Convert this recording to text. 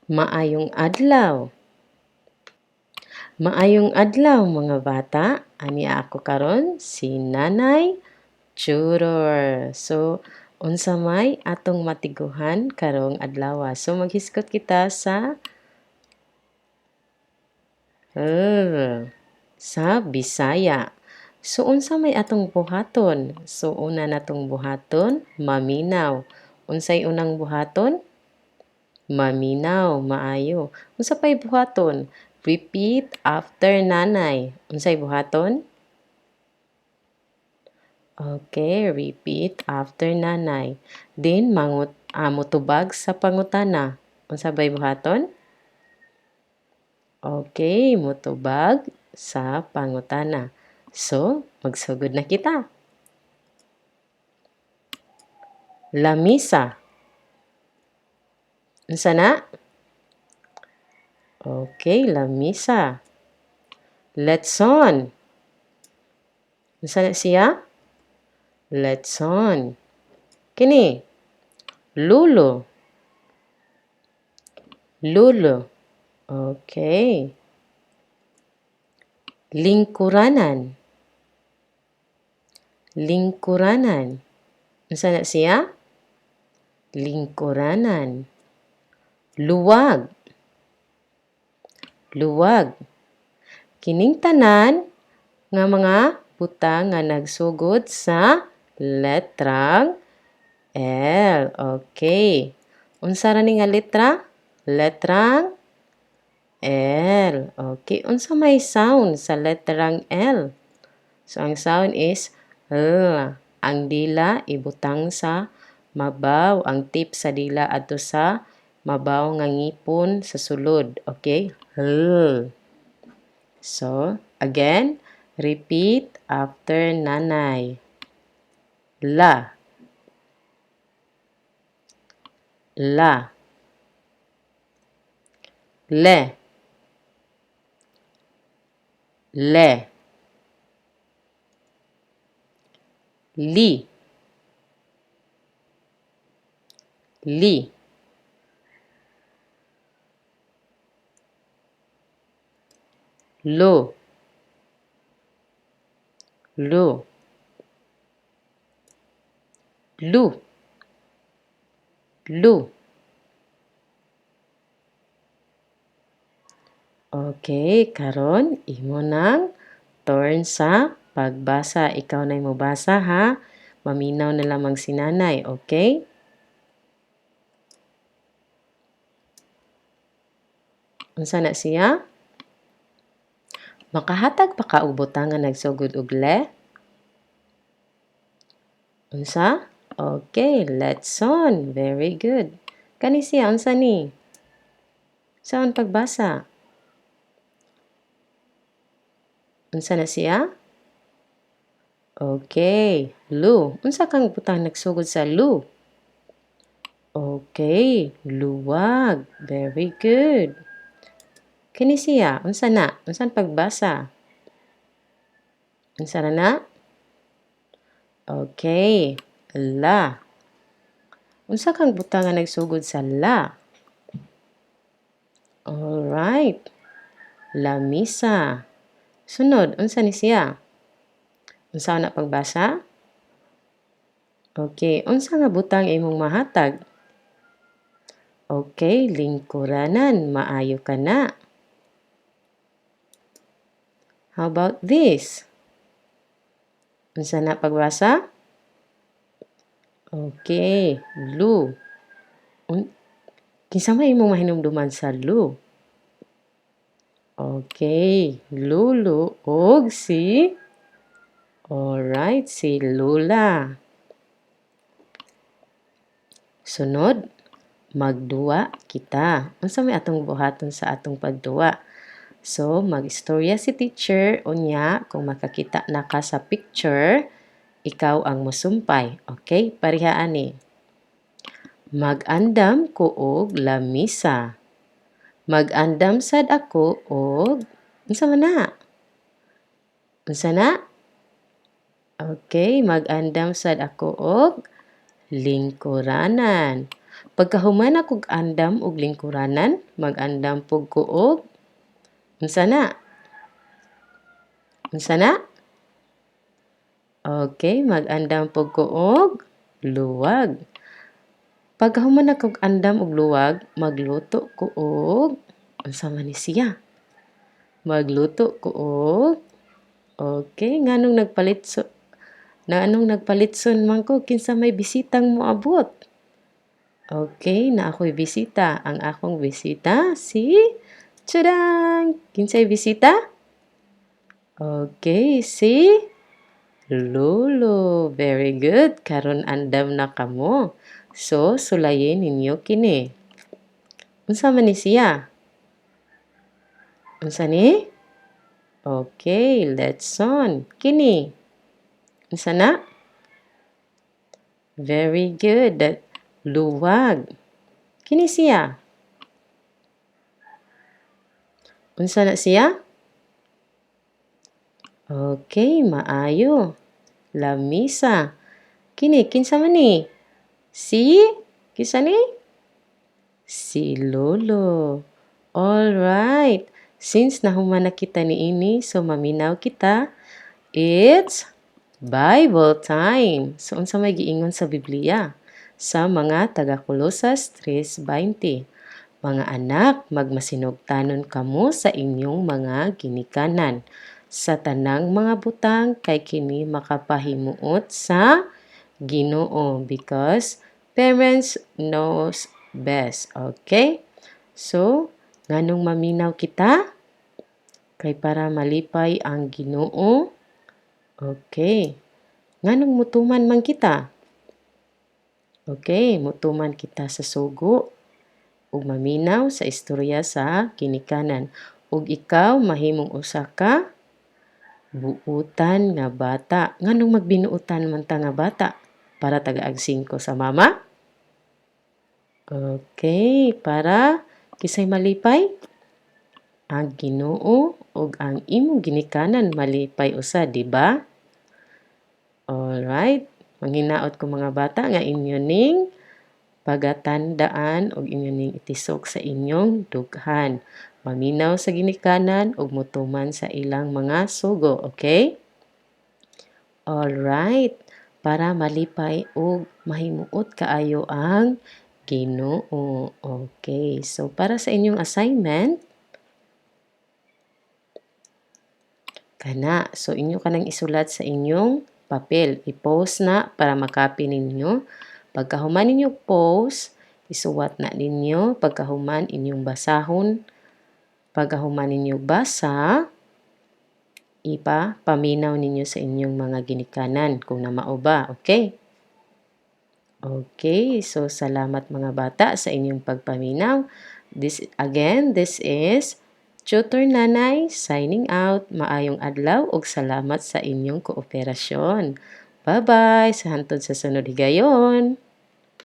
Maayong adlaw. Maayong adlaw, mga bata. Ani ako karon si Nanay Tudor. So, unsa may atong matiguhan karong adlaw? So, maghisgot kita sa L sa Bisaya. So, unsa may atong buhaton? So, una natong buhaton, maminaw. Unsay unang buhaton? Maminaw, maayo. Unsa pay buhaton? Repeat after nanay. Unsay buhaton? Okay, repeat after nanay. Then mangut motubag sa pangutana. Unsa bay buhaton? Okay, motubag sa pangutana. So, magsugod na kita. Lamisa. Unsa na? Okay, lamisa. Letson. Unsa na siya? Letson. Kini. Lulo. Lulo. Okay. Lingkuranan. Lingkuranan. Unsa na siya? Lingkuranan. Luwag. Luwag. Kining tanan nga mga butang nga nagsugod sa letrang L. Okay. Unsa ra ni nga letra? Letrang L. Okay. Unsa may sound sa letrang L? So, ang sound is L. Ang dila ibutang sa mabaw. Ang tip sa dila adto sa mabaw nga ngipon sa sulod. Okay? L. So, again, repeat after nanay. La. La. Le. Le. Li. Li. Lo. Lo. Lu. Lu. Okay, karon imo nang turn sa pagbasa. Ikaw na'y mobasa ha. Maminaw na lamang si nanay, okay? Unsa na siya? Makahatag pa ka og butang nga nagsugod og le? Unsa? Okay, letson. Very good. Kani siya, unsa ni? Saan pagbasa? Unsa na siya? Okay, lu. Unsa kang butang nagsugod sa lu? Okay, luwag. Very good. Kini siya, unsa na? Unsan pagbasa? Unsa na na? Okay, la. Unsa kang butang nga nagsugod sa la? Alright. Lamisa. Sunod, unsa ni siya? Unsa na pagbasa? Okay, unsa nga butang imong mahatag? Okay, lingkuranan. Maayo ka na. How about this? Unsa na pagbasa? Okay, lu. Kinsa may imong mahinumduman sa lu? Okay, lulu og si. Alright, si Lula. Sunod, magduwa kita. Unsa may atong buhaton sa atong pagduwa? So, mag-istorya si teacher unya kung makakita na ka sa picture, ikaw ang musumpay. Okay? Parihaan ni. Mag-andam ko og lamisa. Mag-andam sad ako og unsa man na? Unsa na? Okay, mag-andam sad ako og lingkuranan. Pagkahuman nakog andam og lingkuranan, mag-andam pug ko og unsa na? Unsa na? Okay, mag-andam pug ko og luwag. Pagkahuman nakog andam og luwag, magluto ko og unsa man ni siya? Magluto ko og. Okay, nganong nagpalitson man ko, kinsa may bisitang moabot? Okay, naa ko'y bisita. Ang akong bisita si, tadang! Kinsay bisita? Okay, si Lolo. Very good. Karon andam na kamo. So, sulayin ninyo kini. Unsa man ni siya? Unsa ni? Okay, letson. Kini. Unsa na? Very good. Luwag. Kini siya. Unsa na siya? Okay, maayo. Lamisa. Kini, kinsa man ni? Si? Kinsa ni? Si Lolo. All right. Since nahuman na kita niini, so maminaw kita. It's Bible time. So unsa may giingon sa Biblia? Sa mga taga-Kolosas 3:20. "Mga anak, magmasinugtanon kamo sa inyong mga ginikanan sa tanang mga butang kay kini makapahimuot sa Ginoo," because parents knows best. Okay? So, nganong maminaw kita? Kay para malipay ang Ginoo. Okay. Nganong mutuman man kita? Okay, mutuman kita sa sugo ug maminaw sa istorya sa ginikanan. Ug ikaw mahimong usa ka buutan nga bata. Nganong magbinuutan man ta nga bata? Para tagaag 5 sa mama? Okay, para kinsay malipay? Ang Ginoo ug ang imong ginikanan malipay usa, di ba? Alright. Manghinaot ko, mga bata, nga inyo ning pagatandaan ug inyo ning itisok sa inyong dughan. Maminaw sa ginikanan ug mutuman sa ilang mga sugo, okay? Alright. Para malipay ug mahimuot kaayo ang Ginoo. Okay. So para sa inyong assignment, kana. So inyo kanang isulat sa inyong papel. I-post na para makapi ninyo. Pagkahuman ninyo post, isuwat na ninyo. Pagkahuman, inyong basahon. Pagkahuman ninyo basa, ipa paminaw ninyo sa inyong mga ginikanan kung namao ba. Okay? Okay, so salamat, mga bata, sa inyong pagpaminaw. This is Tutor Nanay signing out. Maayong adlaw ug salamat sa inyong kooperasyon. Bye-bye sa hantod sa sunod higayon.